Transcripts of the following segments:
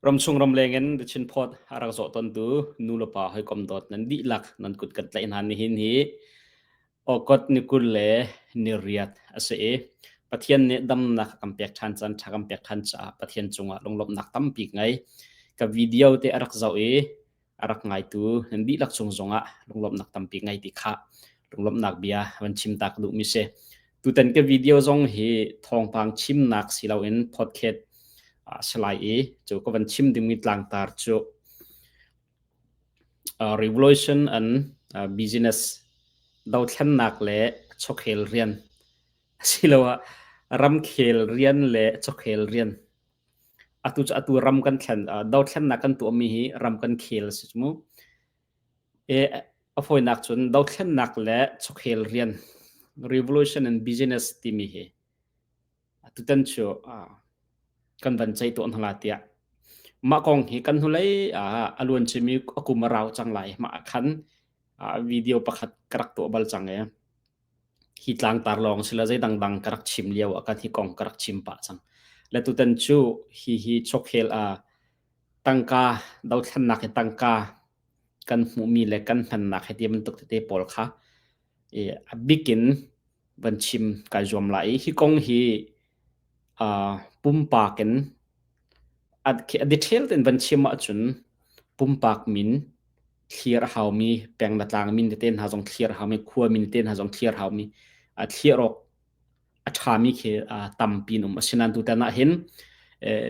Ramchung ramleng in The Chin Post a rak zawh tawntu nu le pa hawikom dawt nan dihlak nan kut kan tlaih hna nihin hi August ni 20 le ni riat a si i Pathian nih damnak a kan pek ṭhan caan ṭha kan pek ṭhan caah Pathian cungah lunglawmhnak tampi ka ngei. Ka video te a rak zoh i a rak ngaitu nan dihlak cung zongah lunglawmhnak tampi ngei ti kha lunglawmhnak bia van chim ta ka duhmi si. Tutan ka video zong hi thawngpang chimnak si loin podcast a si lai i cu ka van chim dingmi tlangtar cu uh, revolution and uh, business dothlennak le chawkhel rian asiloah ramkhel rian le chawkhel rian Atu cu atu ram kan thlen dothlennak kan tuahmi hi ram kan khel a si cu mu. E, a fawinak cun dothlennak le chawkhel rian revolution and business timi hi atutan cu kan van ceih tuah hna la tiah mah kong hi kan hnulei ah a luan cimi a kum a rau cang lai mah ah khan video pakhat ka rak tuah bal cang e. Hi tlangtar lawng sila zei dangdang ka rak chim lio ah kan hi kong ka rak chim pah cang. Le tutan cu hi hi chawkhel ah tangka dothlennak hi tangka kan hmuhmi le kan hmannak hi ti bantuk tete pawl kha i a bik in van chim kai zuam lai i hi kong hi uh, pumpak in a detail tein van chim ahcun pumpak min thlir a haumi peng le tlang min tete hna zong thlir a haumi khua min tete hna zong thlir a haumi a thlir awk a ṭhami khi tampi an um asinain tutan ah hin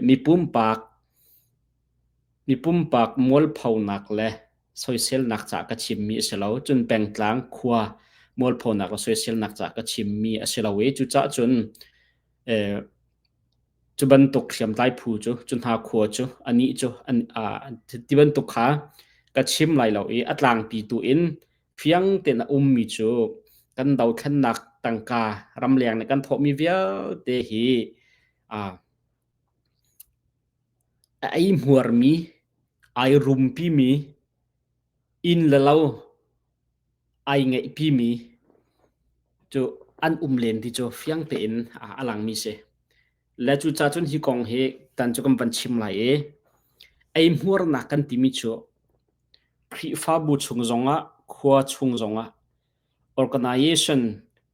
mi pumpak mi pumpak mualphonak le soiselnak ca ka chimmi a si lo cun pengtlang khua mualphonak le soiselnak ca ka chimmi a si lo i cucaah cun Cu bantuk hriamtlai phu cu, cu hna khua cu, anih cu an, uh, ti bantuk kha ka chim lai lo i a tlangpi tu in fiang tein a ummi cu kan dothlennak tangka ramleng nih kan thawhmi vialte hi uh, a eihmuarmi, ai rumpimi, inn le lo ai ngeihpimi cu an um len ti cu fiang tein a langmi si. Le cucaah cun hi kong hi tan cu kan van chim lai i eihmuarnak kan timi cu Khrihfabu chung zongah khua chung zongah organization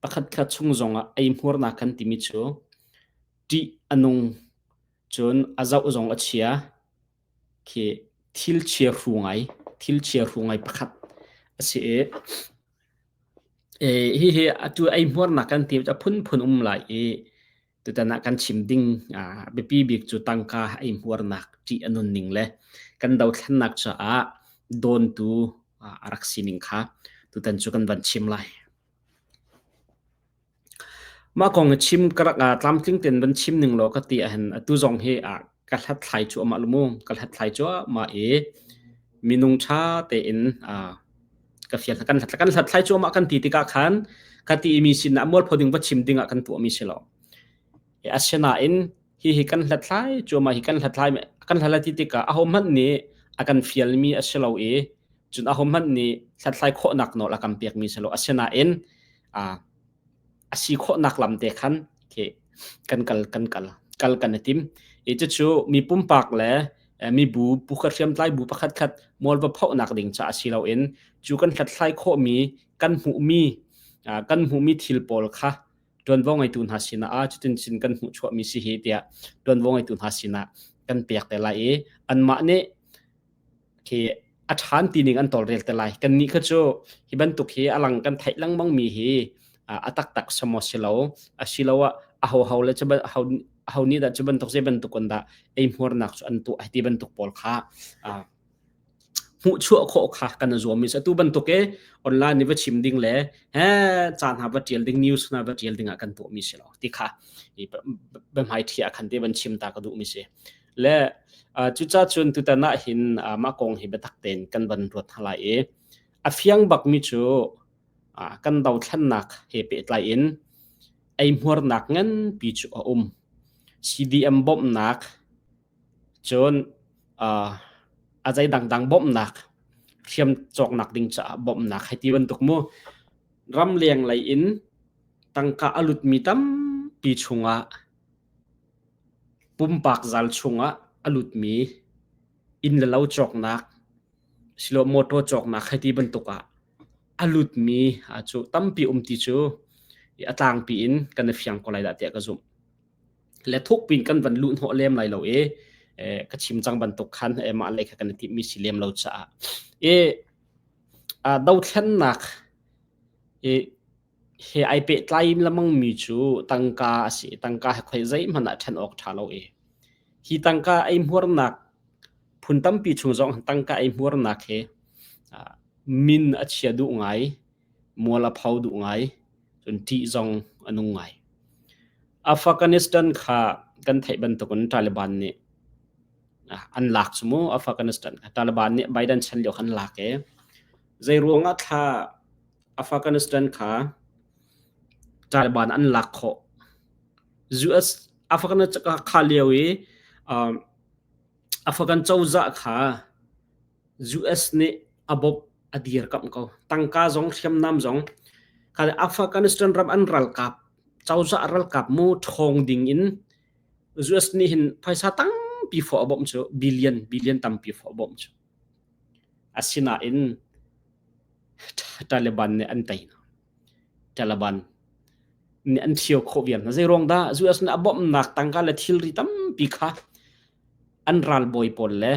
pakhatkhat chung zongah eihmuarnak kan timi cu ṭih a nung cun a zoh zong a chia khi thil chia hru ngai thil chia hru ngai pakhat a si i hihi atu eihmuarnak kan ti a phunphun um lai i tutan ah kan chim ding biapi bik cu tangka eihmuarnak ṭih a nun ning le kan dothlennak caah dawntu a rak sining kha tutan cu kan van chim lai. Mah kong hi chim ka rak tlamtling tein van chim ning law ka ti ahhin atu zong hi ka hlathlai cuahmah lu mu. Ka hlathlai cuahmah i minung ṭha tein ka fial kan hlat kan hlathlai cuahmah kan ti tikah khan ka ti mi sinah mualpho ding va chim ding ah kan tuahmi si lo. Asinain hihi kan hlathlai cuahmah hi kan hlathlai kan hlathlai ti tikah ahohmanh nih a kan fialmi a si lo i cun ahohmanh nih hlathlai khawhnak nawl a kan pekmi si lo. Asinain a si khawhnak lam te khan khi kan kal kan kal kal kan i tim. I cucu mi pumpak le mibu pukhat hriamtlai bu pakhat khat mual va phohnak ding caah si loin cu kan hlathlai khawhmi kan hmuhmi kan hmuhmi thil pawl kha ṭuanvo ngeitu hna sinah ah cutin cun kan hmuhchuahmi si hi tiah ṭuanvo ngeitu hna sinah kan pek te lai i anmah nih khi a ṭhan ti ning an tawlrel te lai. Kannih kha cu hi bantuk hi a lang kan theih lengmang mi hi a taktak samaw si lo asiloah ahoho le cu aho nih dah cu bantuk zei bantuk in dah eihmuarnak cu an tuah ti bantuk pawl kha hmuhchuah khawh kha kan i zuam i atu bantuk i online i va chim ding le he ca hna va ṭial ding news hna va ṭial ding ah kan tuahmi si lo ti kha biahmai ṭhi ah khan te van chim ta ka duhmi si. Le cucaah cun tutan ah hin mah kong hi biatak tein kan van ruat hna lai i a fiang bakmi cu kan dothlennak he pehtlai in eihmuarnak nganpi cu a um. CDM bawmhnak cun a zei dangdang bawmhnak hriam cawknak ding caah bawmhnak hei ti bantuk mu ramleng lei in tangka a lutmi tampi chungah pumpak zal chungah a lutmi. Inn le lo cawknak silo motor cawknak hei ti bantuk ah a lutmi cu tampi um ti cu a tlangpi in kan i fiang ko lai dah tiah ka zumh. Le thukpi in kan van luh hnawh lem lai lo i ka chim cang bantuk khan mah lei kha kan i timhmi si lem lo caah. I dothlennak i he ai pehtlai lengmangmi cu tangka a si. Tangka he khoi zeihmanh ah ṭhen awk ṭha lo i hi tangka eihmuarnak phun tampi chung zong tangka eihmuarnak hi min a chia duh ngai, mual a pho duh ngai, cun ṭih zong a nung ngai. Afghanistan kha kan theih bantukin Taliban nih an lak cu mu Afghanistan kha Taliban nih Biden chan lio khan lak i zei ruangah thla Afghanistan kha Taliban an lak khawh. US Afghanistan kha lio i Afghan cozah kha US nih a bawmh a dirkamh ko. Tangka zong hriamnam zong kha Afghanistan ram an ralkap cozah ralkap mu ṭhawng ding in US nih hin phaisa tampi fawh a bawmh cu billion billion tampi fawh a bawmh cu. Asinain Taliban nih an tei hna. Taliban nih an ṭhio khawh viar hna. Zeiruang dah US nih a bawmhnak tangka le thilri tampi kha an ralbawi pawl le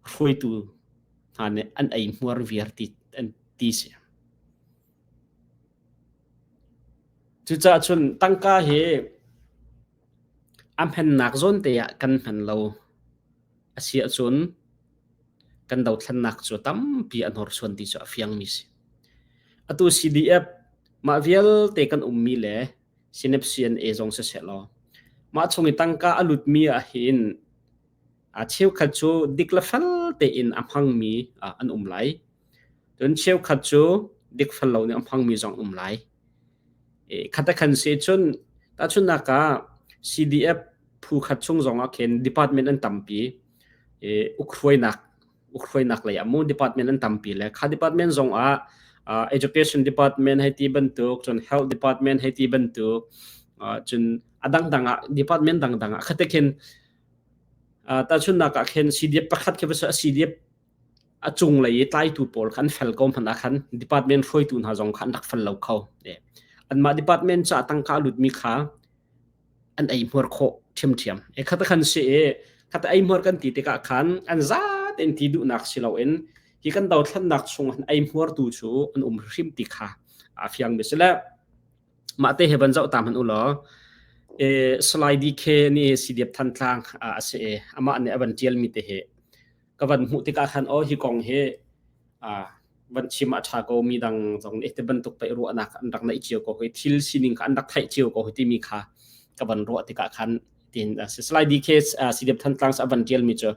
hruaitu hna nih an eihmuar viar ti an ti si. Cucaah cun tangka hi a hmannak zawn te ah kan hman lo a si ahcun kan dothlennak cu tampi a hnorsuan ti cu a fiangmi si. Atu CDF mah vialte kan ummi le Sinep CNA zong siseh law mah chung i tangka a lutmi ah hin a cheukhat cu dik le fel tein a hmangmi an um lai. Cun cheukhat cu dik fel lo nih a hmangmi zong um lai. Khat a khan si cun tahchunhnak ah CDF phu khat chung zong ah khin department an tampi. Ukhruainak ukhruainak lei ah mu department an tampi le kha department zong ah education department hei ti bantuk cun health department hei ti bantuk cun a dangdang ah department dangdang ah khate khin tahchunhnak ah khin CDF pakhat khi CDF a cunglei i tlaitu pawl kha an fel ko hmanh ah khan department hruaitu hna zong kha an rak fel lo kho. Anmah department ca tangka a lutmi kha an eihmuar khawh ṭhiamṭhiam. E khata khan si i khata eihmuar kan ti tikah khan an za tein ti duhnak si loin hi kan dothlennak chung an eihmuartu cu an um hrim ti kha a fiang mi si le mah te he van zoh ta hmanh u law e Salai DK nih CDF Thantlang a si i amah nih a van ṭialmi te hi ka van hmuh tikah khan aw hi kong hi van chim a ṭha ko mi dang zong nih ti bantuk pei ruahnak an rak neih cio ko hi thil sining kha an rak theih cio ko hi timi kha ka van ruah tikah khan tin Salai DK CDF Thantlang a van ṭialmi cu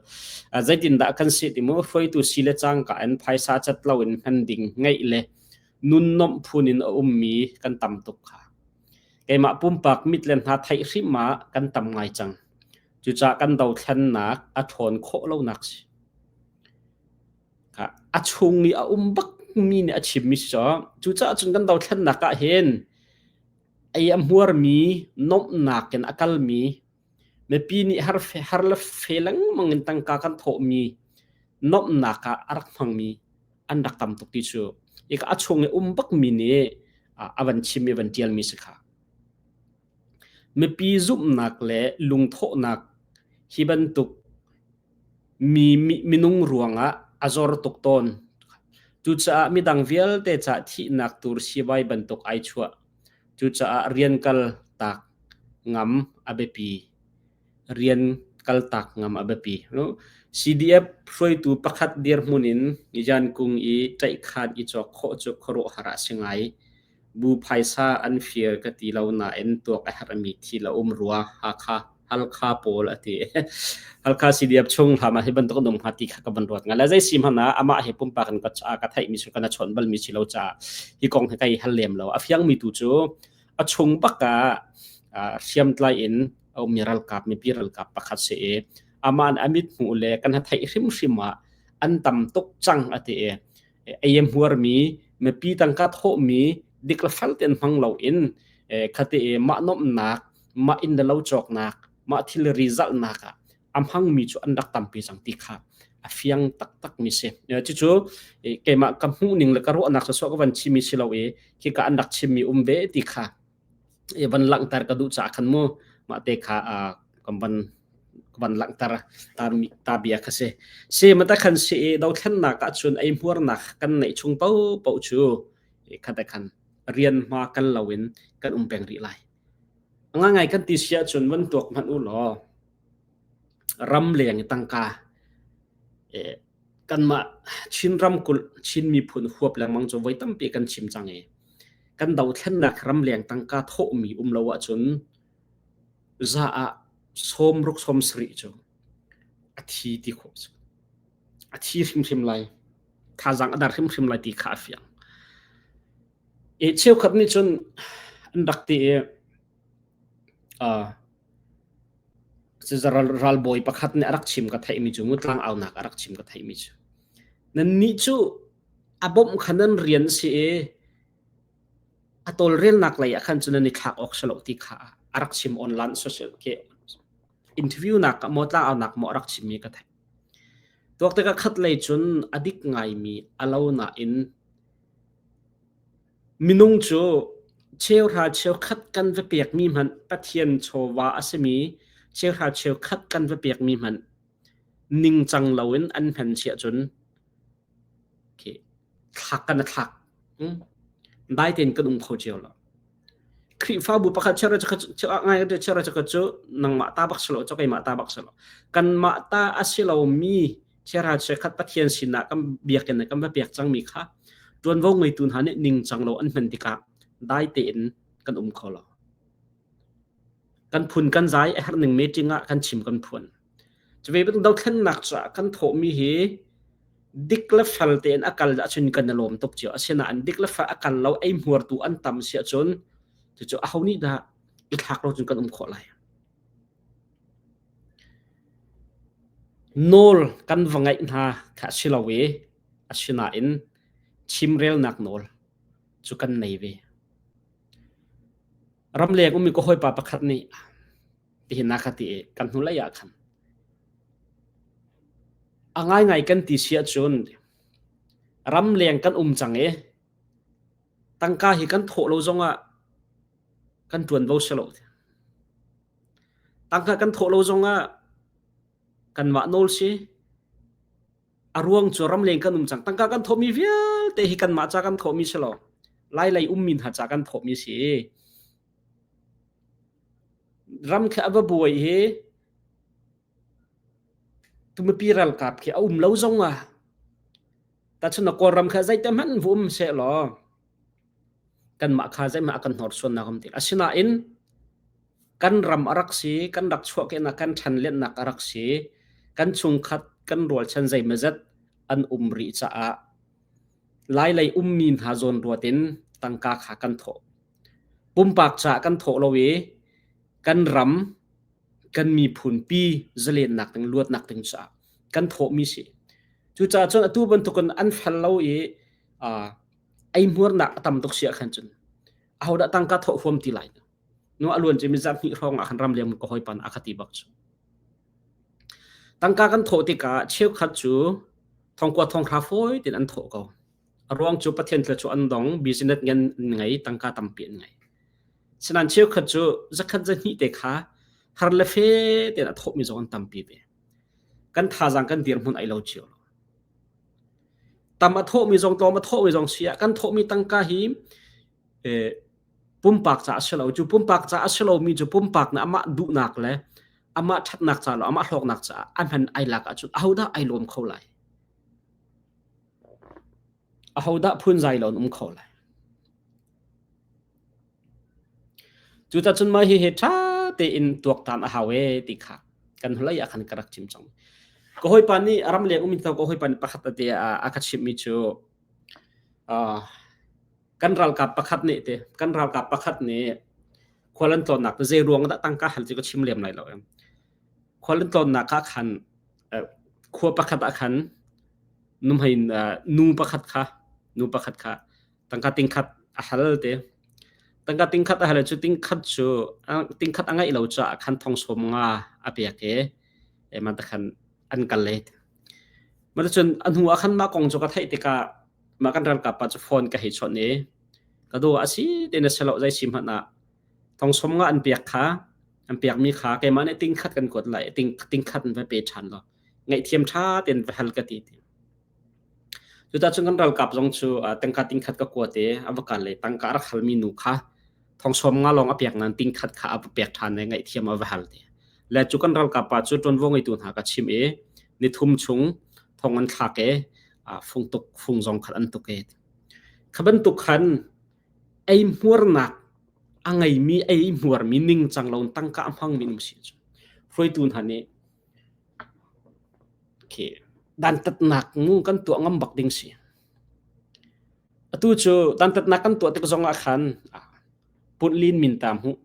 zeitindah kan si ti mu hruaitu si le cangka in phaisa cat lo in hman ding ngeih le nun nomh phun in a ummi kan tam tuk kha keimah pumpak mit le hna theih hrim ah kan tam ngai cang Cucaah kan dothlennak a ṭhawn khawh lonak si. A chung i a um bakmi nih a chimmi si cu. Cucaah cun kan dothlennak ah hin ei a hmuarmi, nomhnak in a kalmi, mipi nih har, har le fe lengmang in tangka kan thawhmi nomhnak ah a rak hmangmi an rak tam tuk ti cu. Ika a chung i um bakmi nih a van chim i van ṭialmi si kha. Mipi zumhnak le lungthawhnak hi bantuk mi minung ruangah a zor tuk tawn. Cucaah midang vialte caah thihnak tur sivai bantuk ai chuah. Cucaah rian kal tak ngam a biapi. Rian kal tak ngam a biapi. CDF hruaitu pakhat dirhmun in Jan Kung i ṭaihkhan i cawk khawh cu khuaruahhar a si ngai. Bu phaisa an fir ka ti lo nain tuak a herhmi thil a um rua. Hakha Halkha pawl a ti. Halkha CDF chung hlam ah hi bantuk an um hnga ti kha ka van ruat ngai. Le zei si hmanh ah amah he pumpak in ka ka theihmi cu kana chawnh balmi si lo caah hi kong hi kai hal lem lo. A fiangmi tu cu a chung bak ah hriamtlai in a ummi ralkap mipi ralkap pakhat si i amah nih a mit hmuh le kan theih hrimhrim ah an tam tuk cang a ti i ei a hmuarmi mipi tangka thawhmi dik le fel tein hmang loin khate i mah nuamhnak mah inn le lo cawknak mah thilri zalhnak ah. A hmangmi cu an rak tampi cang ti kha a fiang taktakmi si. Cucu keimah ka hmuhning le ka ruahnak sawsawh ka van chimmi si lo i khika an rak chimmi um ve ti kha van langhter ka duh caah khan mu mah te kha kan van van langhter ta, ta bia kha si. Si mata khan si i dothlennak ahcun eihmuarnak kan neih chung paohpaoh cu khat khan rian hma kal loin kan um peng rih lai. Ngangai kan ti si ahcun van tuak hmanh u law ram leng i tangka kanmah Chin ramkulh Chin miphun huap lengmang cu voi tampi kan chim cang i kan dothlennak ramleng tangka thawhmi um lo ahcun za ah sawmruk sawmsarih cu a thi ti khawh a si. A thi hrimhrim lai. Thazaang a dar hrimhrim lai ti kha a fiang. I cheukhat nih cun an rak ti i uh, ralbawi pakhat nih a rak chim ka theihmi cu mu tlangaunak a rak chim ka theihmi cu nannih cu a bawmh kha nan rian si i a tawlrelnak lei ah khan cun nan i thlak awk si lo ti kha a rak chim online social ke interview nak maw tlangaunak maw a rak chimmi ka theih. Tuak tikah khat lei cun a dik ngaimi a lo nain Minung cu cheuhra cheukhat kan va pekmi hmanh Pathian chawva a simi cheuhra cheukhat kan va pekmi hmanh ningcang loin an hman chiah cun thlak kan a thlak. Dai tein kan um kho cio lo. Khrihfabu pakhat cheuhra ngai cheuhra cheukhat cu nangmah ta bak si lo, cu keimah ta bak si lo. Kanmah ta a si lomi Chiahra chiakhat Pathian sinah kan biakinn ah kan va pek cangmi kha ṭuanvo ngeitu hna nih ningcang lo an hman tikah dai tein kan um kho lo. Kan phun kan zai a herhning meeting ah kan chim kan phuan. Cuve bantuk dothlennak caah kan thawhmi hi dik le fel tein a kal ahcun kan i lawm tuk cio. Asinain dik le fel a kal lo ei hmuartu an tam si ahcun cucu aho nih dah i thlak lo cun kan um khawh lai. Nawl kan va ngaih hna kha a si lo i asinain chimrelnak nawl cu kan nei ve. Ramleng ummi ka hawipa pakhat nih tihin a ka ti i kan hnulei ah khan a ngaingai kan ti si ahcun ramleng kan um cang i tangka hi kan thawh lo zongah kan ṭuanvo si lo. Tangka kan thawh lo zongah kanmah nawl si. A ruang cu ramleng kan um cang. Tangka kan thawhmi vialte hi kanmah ca kan thawhmi si lo. Lailei ummi hna ca kan thawhmi si. Ram khi a va buai hi tumipi ralkap khi a um lo zongah tachun Kawlram kha zeite hmanh vu um seh law kanmah kha zeihmah a kan hnorsuannak um ti. Asinain kan ram a rak si, kan rak chuahkehnak, kan ṭhanlennak a rak si, kan chungkhat, kan rualchan zeimawzat an um rih caah Lailei ummi hna zawn ruat in tangka kha kan thawh. Pumpak caah kan thawh lo i kan ram, kan miphun pi zalennak ding, luatnak ding caah kan thawhmi si. Cucaah cun atu bantukin an fel lo i uh, eihmuarnak a tam tuk si ah khan cun ahodah tangka thawh huam ti lai nu a luan cimi zarh hnih hrawng ah khan ram leng ka hawipa a ka ti bak cu tangka kan thawh tikah cheukhat cu thongkua thonghra fawi tin an thawh ko a ruang cu pathian thil cu an dong business ngan ngei tangka tampi an ngei sinan cheukhat cu zakhat zahnih te kha har le fe ten a thawhmi zong an tampi ve kan thazang kan dirhmun ai lo cio lo Tam a thawhmi zong tlawm a thawhmi zong si ah kan thawhmi tangka hi eh, pumpak ca a si lo. Cu pumpak ca a si lomi cu pumpak nih amah duhnak le amah ṭhatnak ca lo amah hlawknak caah a hman ai lak ahcun ahodah ai lawm kho lai? Ahodah phunzai lo in um kho lai? Cucacun mah hihi ṭha tein tuaktan a hau ee ti kha kan hnulei ah khan ka rak chim cang. Ka hawipa nih ramleng um ka hawipa nih pakhat te a ka chimhmi cu uh, kan ralkap pakhat nih te kan ralkap pakhat nih khual an tlawnnak zei ruang dah tangka hal cu ka chim lem lai lo. Khual an tlawnnak ah khan khua pakhat ah khan nuhmei nu pakhat kha nu pakhat kha tangka tingkhat a hal te tangka tingkhat a hal cu tingkhat cu tingkhat a ngeih lo caah khan thong sawm nga a pek i E man takhan an kal le. Ma cun a hnu ah khan mah kong cu ka theih tikah mah kan ralkap pa cu phone ka hei chawnh i ka dawh a si te na selo zei si hmanh ah thong som nga an pek kha an pekmi kha keimah nih ting khat kan kuat lai ting ting khat in va pe ṭhan law ngaihthiam ṭha tein va hal ka ti ti. Cuta cun kan ralkap zong cu tangka ting khat ka kuat i a va kal i tangka a rak halmi nu kha thong som nga lawng a pek nain ting khat kha a va pek ṭhan i ngaihthiam a va hal ti. Le cu kan ralkap pa cu ṭuanvo ngeitu hna ka chim i nithum chung thong an thlak i fung tuk fung zong khat an tuk i kha bantuk khan eihmuarnak a ngeimi eihmuarmi ningcang lo in tangka a hmangmi um si cu hruaitu hna nih khi dantatnak mu kan tuah ngam bak ding si. Atu cu dantatnak kan tuah tik zong ah khan punlin min ta hmuh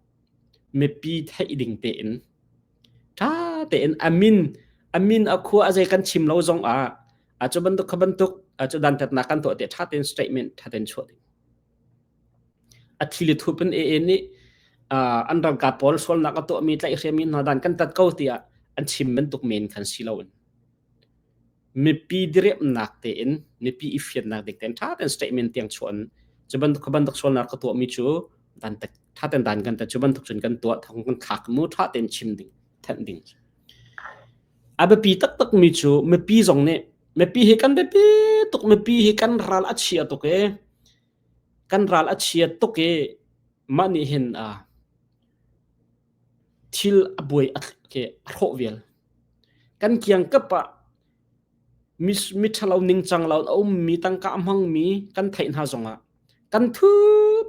mipi theih ding tein ṭha tein a min a min a khua a zei kan chim lo zong ah a cu bantuk kha bantuk a cu dantatnak kan tuah te ṭha tein statement ṭha tein chuah ding. A thi le thup in AA nih an ralkap pawl sualnak a tuahmi tlaihhremmi hna dan kan tat ko tiah an chim bantuk men khan si loin mipi diriamnak tein mipi i fiannak dik tein ṭha tein statement tiang chuah in cu bantuk kha bantuk sualnak ka tuahmi cu dan tat ṭha tein dan kan tat cu bantuk cun kan tuah thong kan thlak mu ṭha tein chim ding thanh ding. A biapi taktakmi cu mipi zong nih mipi hi kan biapi tuk mipi hi kan ral a chia tuk i Kan ral a chia tuk i mah nih hin thil a buai a hrawh vial. Kan kiangkap ah miṭhalo ningcang lo a ummi tangka a hmangmi kan theih hna zongah kan thu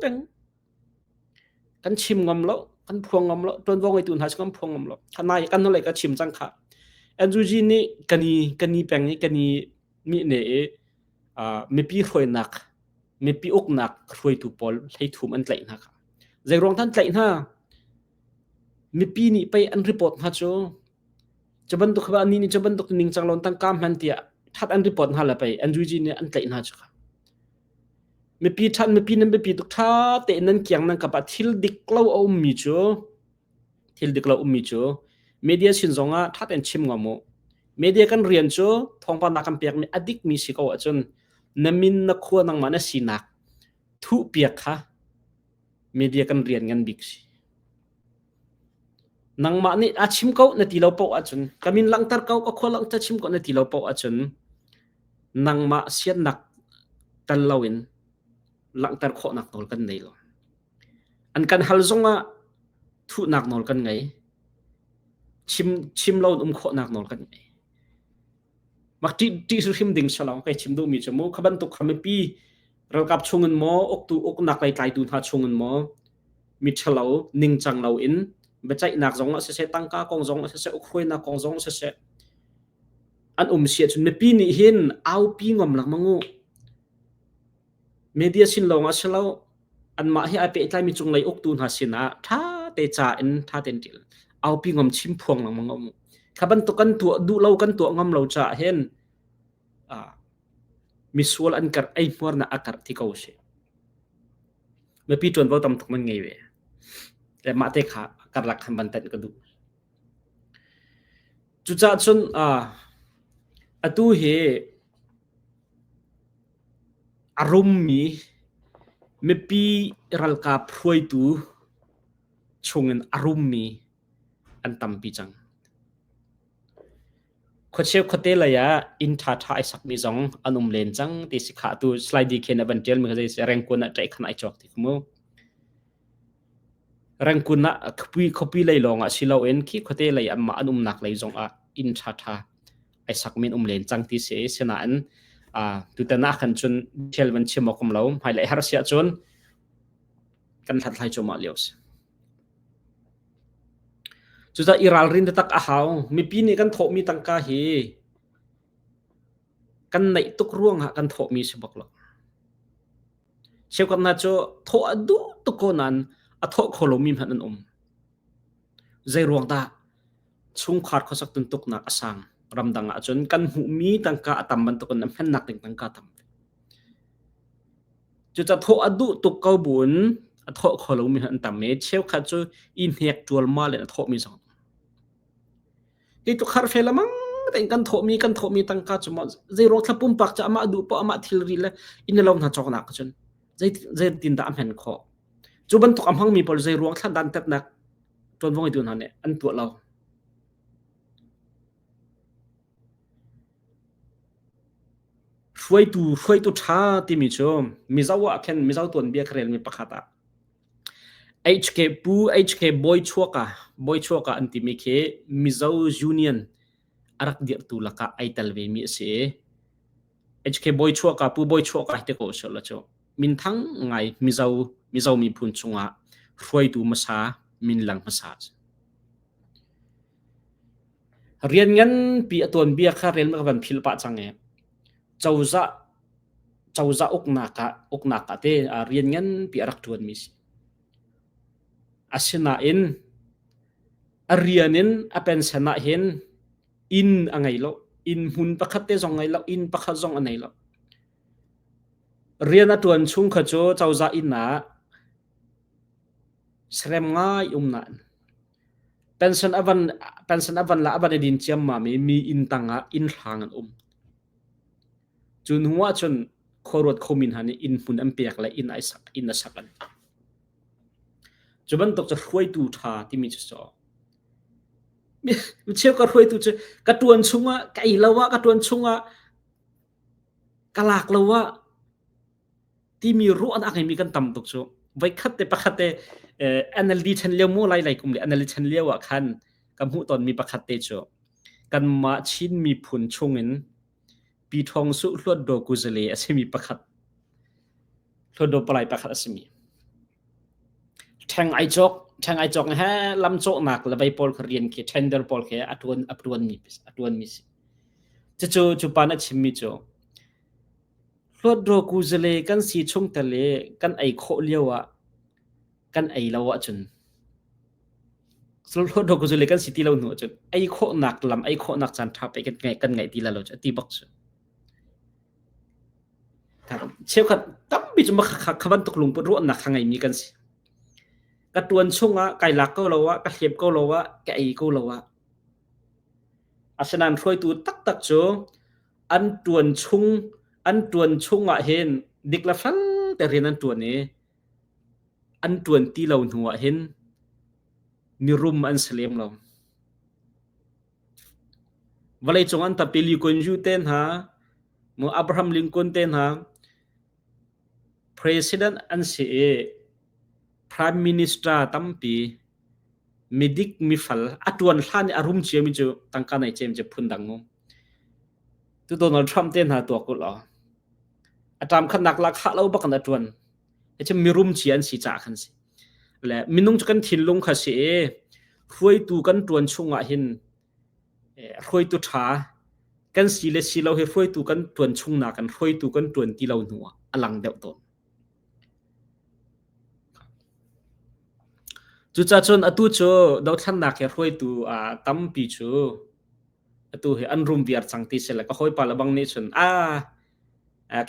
peng. Kan chim ngam lo, kan phuang ngam lo, ṭuanvo ngeitu hna cu kan phuang ngam lo. Nai kan hnulei ka chim cang khah. NUG nih kan i kan i peng i kan i mi ne i mipi hruainak mipi uknak hruaitu pawl hleithum an tlaih hna kha. Zeiruang dah an tlaih hna? Mipi nih pei an report hna cu cu bantuk kha ni nih cu bantuk ningcang lo tangka hman tiah that an report hna le pei NUG nih an tlaih hna cu kha. Mipi that mipi nan biapi tuk tha tein nan kiang nan kap ah thil dik lo a ummi cu thil dik lo ummi cu media sin zongah ṭha tein chim ngam u. Media kan rian cu thawngpang na kan pekmi a dikmi si ko ahcun na min na khua nangmah na sinak thuhpiak kha media kan rian ngan bik si. Nangmah nih a chim ko na ti lo paoh ahcun ka min langhter ko ka khua langhter chim ko na ti lo paoh ahcun nangmah siannak tel loin langhter khawhnak nawl kan nei lo. An kan hal zongah thuhnak nawl kan ngei. Chim, chim lo in um khawhnak nawl kan ngei. Mak ṭih, ṭih hrimhrim ding si lo. Kai chim duhmi cu mu kha bantuk kha mipi ralkap chungin maw, uktu uknak lei tlaitu hna chungin maw, mi ṭhalo, ningcang lo in biaceihnak zong ah siseh, tangka kong zong ah siseh, ukhruainak kong zong ah siseh, an um si ahcun mipi nih hin aupi ngam lengmang u. Media sin lawng ah si lo, anmah he ai pehtlaimi cunglei uktu hna sinah ṭha te ca in ṭha tein ṭial. Aupi ngam chim phuang lengmang um. Kha bantuk kan tuah duh lo kan tuah ngam lo caah hin ah misual an karh eihmuarnak a karh ti ko si. Mipi ṭuanvo tam tuk man ngei ve. Le mah te kha karlak khan van tanh ka duh. Cucaah cun ah atu hi A rummi mipi ralkap hruaitu chungin a rummi an tampi cang. Khuacheu khuate lei ah inn ṭhaṭha ai sakmi zong an um len cang ti si kha atu slide khin a van ṭialmi kha zei si Rengkun ah ṭaih khan ai cawk ti kha mu. Rengkun ah khuapi khuapi lei lawng ah si loin khi khuate lei anmah an umnak lei zong ah inn ṭhaṭha ai sak min um len cang ti si sinain tutan ah khan cun thil van chim awk um lo hmailei har si ahcun kan hlathlai cuahmah lio si. Cucaah i ralrin taktak a hau. Mipi nih kan thawhmi tangka hi kan neih tuk ruangah kan thawhmi si bak lo. Cheukhat hna cu thawh a duh tuk ko nain a thawh kho lomi hmanh an um. Zei ruang dah? Chungkhar khuasak tuntuknak a sang. Ramdang ahcun kan hmuhmi tangka a tam bantukin a hmannak ding tangka a tam. Cucaah thawh a duh tuk ko buin a thawh kho lomi hna an tam i cheukhat cu i hnek ṭualmal in a thawhmi zong. Hi tluk har fe lamang tein kan thawhmi kan thawhmi tangka cu maw zeiruang thla pumpak cu amah duh poah amah thilri le inn le lo hna cawknak cun zeitin dah a hmen khawh? Cu bantuk a hmangmi pawl zeiruang thla dantatnak ṭuanvo ngeitu hna nih an tuah lo? Hruaitu hruaitu ṭha timi cu Mizo ah khin Mizo tuanbia ka relmi pakhat ah HK Pu HK Bawichuaka Bawichuaka an timi khi Mizo Union a rak dirhtu lakah ai tel vemi a si i HK Bawichuaka Pu Bawichuaka hi ti ko usih law cu minthang ngai Mizo Mizo miphun chungah hruaitu hmasa minlang hmasa a si. Rian nganpi a tuanbia kha rel ka van philh pah cang i cozah cozah uknak ah uknak ah te rian nganpi a rak ṭuanmi si. Asinain a rian in a pension ah hin inn a ngei lo. Inn hmun pakhat te zong ngei lo, inn pakhat zong a nei lo. Rian a ṭuan chung kha cu cozah inn ah serem ngai um nain Pension a van pension a van la a van i din ciammam i mi inn tangah inn hrang an um. Cu hnu ah cun khuaruat khomi hna nih inn hmun an pek le inn ai sak inn a sak an. Cu bantuk cu hruaitu ṭha timi cu so. Mi cheukhat hruaitu cu ka ṭuan chungah ka ei lo ah ka ṭuan chungah ka lak lo ah timi ruahnak a ngeimi kan tam tuk cu voikhat te pakhat te NLD chan lio mu lai lai kum le NLD chan lio ah khan ka hmuh tonmi pakhat te cu kanmah Chin miphun chungin Pi Thawng Su Hluatdaw Kuzale a simi pakhat Hluatdaw palai pakhat a simi ṭheng ai cawk ṭheng ai cawk he lam cawhnak le vei pawl kha rian khi tender pawl khi a ṭuan a ṭuanmi a ṭuanmi si cucu cu pa na chimmi cu Hluatdaw kuzale kan si chungtel i kan ei khawh lio ah kan ei lo ahcun hluatdaw kuzale kan si ti lo hnu ahcun ei khawhnak lam ei khawhnak caan ṭha pei kan ngeih kan ngeih ti lai lo cu a ti bak cu. Cheukhat tampi cu kha bantuk lungput ruahnak kha ngeimi kan si. Ka ṭuan chungah kai lak ko lo ah, ka hlep ko lo ah, ka ei ko lo ah. Asinain hruaitu taktak cu an ṭuan chung an ṭuan chung ah hin dik le fel te rian an ṭuan i an ṭuan ti lo hnu ah hin mirum an si lem lo. Vawleicung an tampi Lee Kuan Yew te hna, Abraham Lincoln te hna president an si i prime minister tampi midik mifal a ṭuan hlan i a rum ciami cu tangka nei ciami cu phundang um. Tu Donald Trump te hna tuak u law a ṭam khatnak la khah lo bak in a ṭuan. Hi cu mirum cia an si caah khan si. Le minung cu kan thinlung kha si i hruaitu kan ṭuan chungah hin hruaitu ṭha kan si le si lo hi hruaitu kan ṭuan chung nakin hruaitu kan ṭuan ti lo hnu ah a lang deuh tawn. Cucaah cun atu cu dothlannak he hruaitu tampi cu atu hi an rum viar cang ti si le ka hawipa le bang nih cun a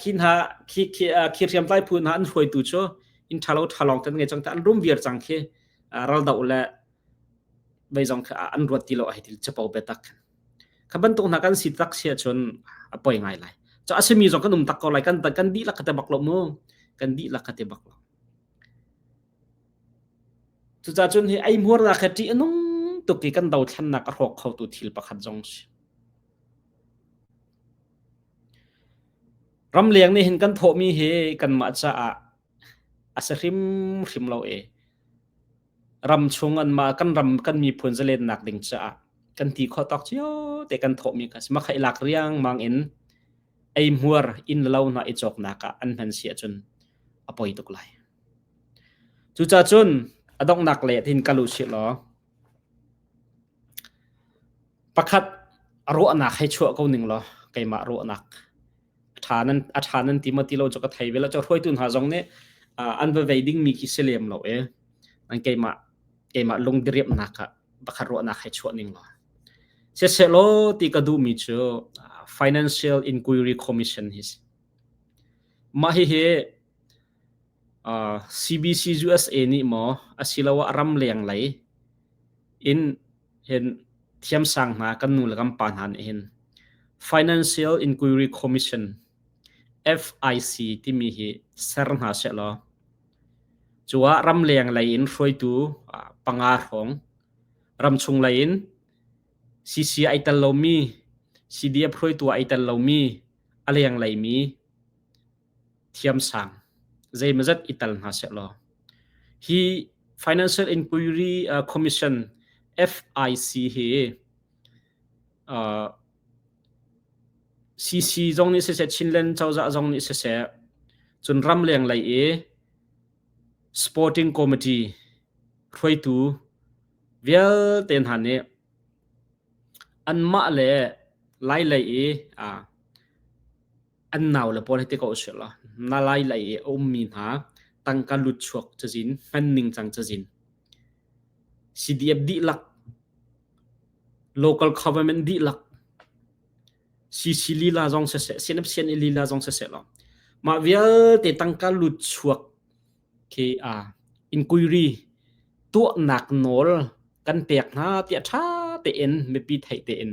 khi hna khi khi khi hriamtlai phu hna an hruaitu cu inn ṭha lo ṭha lawng kan ngei cang an rum viar cang khi raldoh le vei zong khi an ruat ti lo a hei ti capo biatak kha bantuk hna kan si tak si ahcun a poi ngai lai cu a simi zong kan um tak ko lai kan kan dihlak ka te bak lo mu kan dihlak ka te bak lo Cucaah cun hi eihmuarnak hi ṭih a nung tuk i kan dothlennak a hrawk khotu thil pakhat zong a si. Ramleng nih hin kan thawhmi hi kanmah caah a si hrimhrim lo i ramchung anmah kan ram kan miphun zalennak ding caah kan ti khawh tawk cio te kan thawhmi kha si. Mah kha i lak riangmang in eihmuar inn le lo hna i cawknak ah an hman si ahcun a poi tuk lai. Cucaah cun a donghnak lei ah hin kal u sih law pakhat ruahnak hei chuah ko ning law keimah ruahnak a ṭha nan a ṭha nan ti maw ti lo cu ka thei ve lo. Cu hruaitu hna zong nih an va vei dingmi khi si lem lo i an keimah keimah lungdiriamhnak ah pakhat ruahnak hei chuah ning law siseh ti ka duhmi cu Financial Inquiry Commission hi si. Mah hihi CBC USA nih maw asiloah ramleng lei in hin Thiamsang hna kan nu le kan pa hna nih hin Financial Inquiry Commission FIC timi hi ser hna sehlaw cu ah ramleng lei in hruaitu panga hrawng ramchung lei in CC ai tel lomi CDF hruaitu ai tel lomi a lenglei mi thiamsang zeimawzat i tel hna sehlaw hi Financial Inquiry Commission FIC hi CC zong nih siseh Chinland cozah zong nih siseh cun ramleng lei i Sporting Committee hruaitu vialte hna nih anmah le Lai lei i an naule pawl hi ti ko usih law na Lai lei i a ummi hna tangka lutchuak cazin hman ningcang cazin CDF dihlak local government dihlak CC lila zong siseh CNF CNA lila zong siseh law mah vialte tangka lutchuak khi inquiry tuahnak nawl kan pek hna tiah ṭha tein mipi theih tein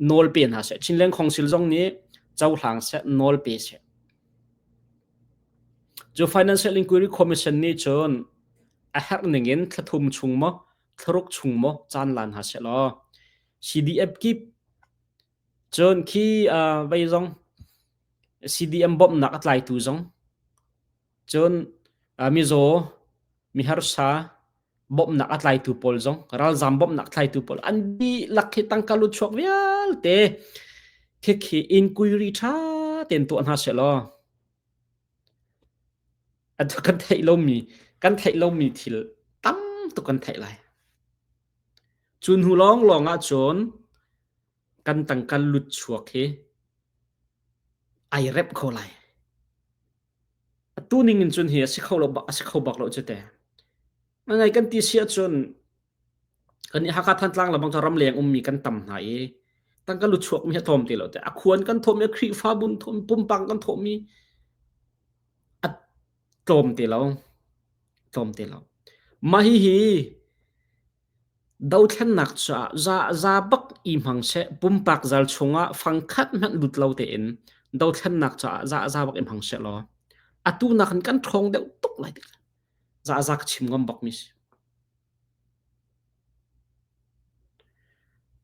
nawl pe hna seh. Chinland Council zong nih cohlang seh, nawl pe seh. Cu Financial Inquiry Commission nih cun a herh ning in thlathum chung maw, thlaruk chung maw caan lan hna seh law CDF kip cun khi vei zong CDM bawmhnak a tlaitu zong cun mizaw miharsa bawmhnak a tlaitu pawl zong ralzam bawmhnak tlaitu pawl an dihlak hi tangka lut chuak vialte khi inquiry ṭha tein tuah hna seh law kan theih lomi kan theih lomi thil tam tuk kan theih lai. Cu hnu lawnglawng ahcun kan tangka lut chuak hi ai rep kho lai. Atu ning in cun hi a si kho lo bak a si kho bak lo cu te. Ngai kan ti si ahcun kan i Hakha Thantlang le bang cu ramleng ummi kan tam hna i tangka lu chuakmi hi a tlawm ti lo te. A khuan kan thawhmi, a Khrihfabu thawhmi, pumpang kan thawhmi a tlawm ti lo. Tlawm ti lo. Mah hihi Dothlennak caah za bak i hmang seh, pumpak zal chungah fangkhat hmanh lut lo tein dothlennak caah za bak i hmang sehlaw atu nakin kan ṭhawng deuh tuk lai ti za za ka chim ngam bakmi si.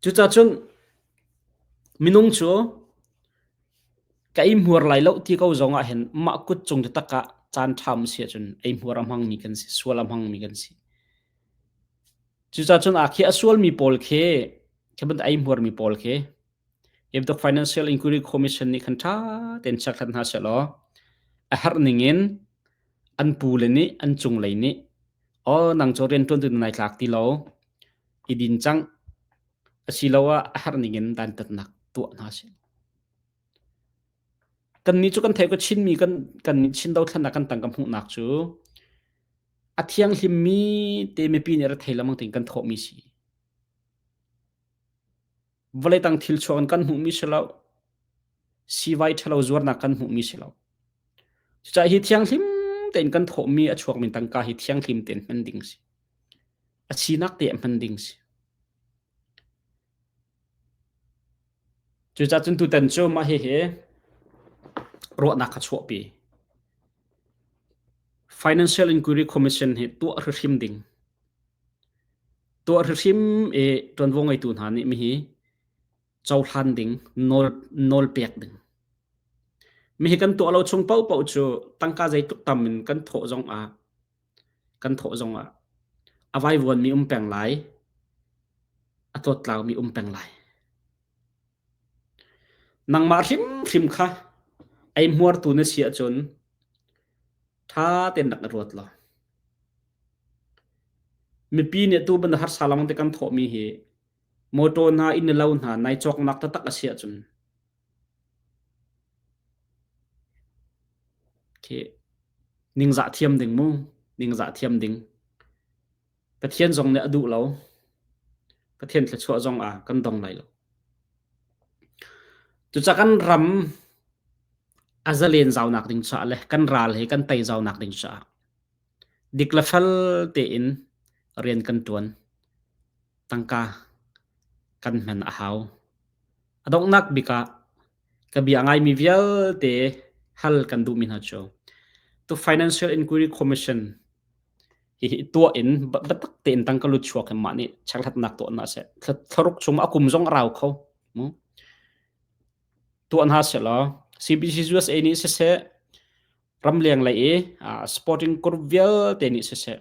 Cucaah cun minung cu ka eihmuar lai lo ti ko zong ah hin mah kut cung taktak ah caan ṭha um si ahcun eihmuar a hmangmi kan si, sual a hmangmi kan si. Cucaah cun aa khi a sualmi pawl khi, khi bantuk eihmuarmi pawl khi, hi bantuk Financial Inquiry Commission nih khan ṭha tein chekhlat hna sehlaw a herh ning in an pule nih an cunglei nih aw nang cu rianṭuantu na nai tlak ti lo, i din cang asiloah a herh ning in dantatnak tuah hna seh. Kannih cu kan theih ko Chinmi kan kan Chin dothlennak kan tangka hmuhnak cu a thianghlimmi te mipi nih ra thei lengmang tein kan thawhmi si. Vawlei tang thil chuak in kan hmuhmi si lo. Siivai ṭhalo zuarnak kan hmuhmi si lo. Cucaah hi thianghlim tein kan thawhmi a chuakmi tangka hi thianghlim tein hman ding si. A sinak te ah hman ding si. Cucaah cun tutan cu mah hihi ruahnak ka chuahpi. Financial Inquiry Commission hi tuah hrihrim ding. Tuah hrihrim i ṭuanvo ngeitu hna nih mihi cohlan ding, nawl, nawl pek ding. Mihi kan tuah lo chung paohpaoh cu tangka zeitluk tam in kan thawh zong ah kan thawh zong ah a vaivuanmi um peng lai, a tlawttlaumi um peng lai. Nangmah hrimhrim kha eihmuartu na si ahcun ṭha tein rak i ruat law mipi nih atu bantuk harsa lawng te kan thawhmi hi motor hna inn le lo hna nai cawknak taktak a si ahcun khi ningzah thiam ding mu ningzah thiam ding Pathian zong nih a duh lo. Pathian thluachuah zong ah kan dong lai lo. Cucaah kan ram a zalen zaunak ding caah le kan ral he kan tei zaunak ding caah dik le fel tein rian kan tuan. Tangka. kan hman a hau. A donghnak bik ah ka bia ngaimi vialte hal kan duhmi hna cu tu Financial Inquiry Commission hihi tuah in biatak tein tangka lut chuak in mah nih chekhlatnak tuah hna seh. Thlaruk chung a kum zong a rau kho. Tuah hna sehlaw CBC USA nih siseh ramleng lei i sporting group vialte nih siseh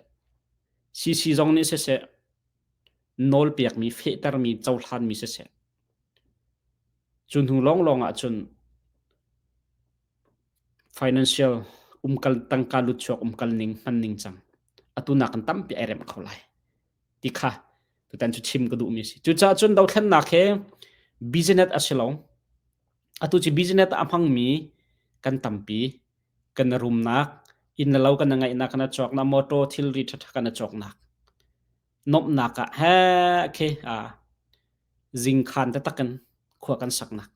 CC zong nih siseh nawlpekmi fehtermi cohlanmi siseh cu hnu lawnglawng ahcun financial umkal tangka lutchuak umkal ning hman ning cang atu nakin tampi ai remh kho lai ti kha tutan cu chim ka duhmi a si. Cucaah cun dothlennak he business a si lo. Atu cu business a hmangmi kan tampi. Kan rumnak, inn le lo kan ngeihnak, kan cawknak, motor thilri ṭhaṭha kan cawknak. Nomhnak ah he khi zingkhan taktak in khua kan saknak.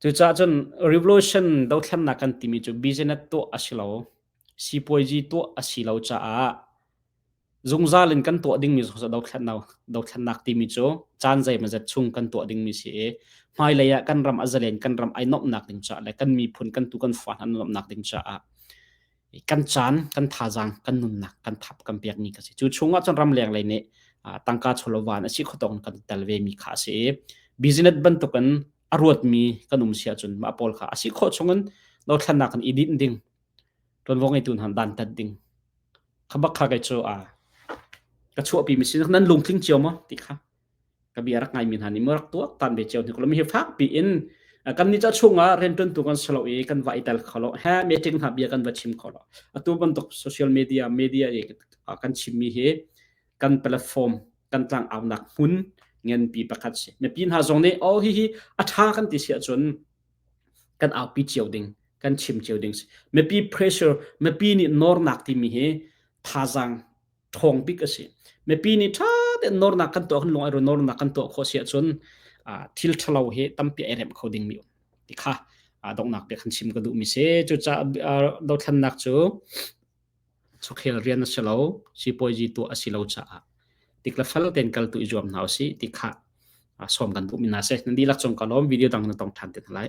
Cucaah cun revolution dothlennak kan timi cu business tuah a si lo. Sipuazi tuah a si lo caah Zungzal in kan tuah dingmi dothlennak timi cu caan zeimawzat chung kan tuah dingmi si i hmailei ah kan ram a zalen kan ram ai nuamhnak ding caah le kan miphun kan tu kan fa hna an nuamhnak ding caah kan caan kan thazaang kan nunnak kan thap kan pekmi ka si. Cu chungah cun ramleng lei nih tangka chawlawvan a si khotong kan tel ve mi kha a si i business bantukin a ruatmi kan um si ahcun mah pawl kha a si khawh chungin dothlennak kan i dinh ding ṭuanvo ngeitu hna dantat ding Kha bak kha kei cu a ka chuahpi mi si nan lungtling cio maw ti kha ka bia rak ngaimi hna nih maw rak tuak tan ve cio hnik lo mi hi fak pi in kan ni cha chungah rianṭuantu kan si lo i kan va i tel kho lo he meeting hna bia kan va chim kho lo atu bantuk social media media i kan chimmi hi kan platform kan tlang aunak hmun ngenpi pakhat si mipi hna zong nih oh hi hi a ṭha kan ti si ahcun kan aupi cio ding kan chim cio ding si mipi pressure mipi nih nawrnak timi hi thazaang ṭhawng bik a si mipi nih ṭha tein nawrnak kan tuah kan lung ai nawrnak kan tuah khawh si ahcun thil ṭhalo hi tampi ai remh kho ding mi um ti kha donghnak bik kan chim ka duh mi si cucaah dothlennak cu Chawkhel rian a si lo, sipuazi tuah a si lo caah tik le fel tein kal tu i zuam hna usih ti kha sawm kan duhmi hna si. Nan dihlak cung ka lawm. Video dang na tong ṭhan te hna lai.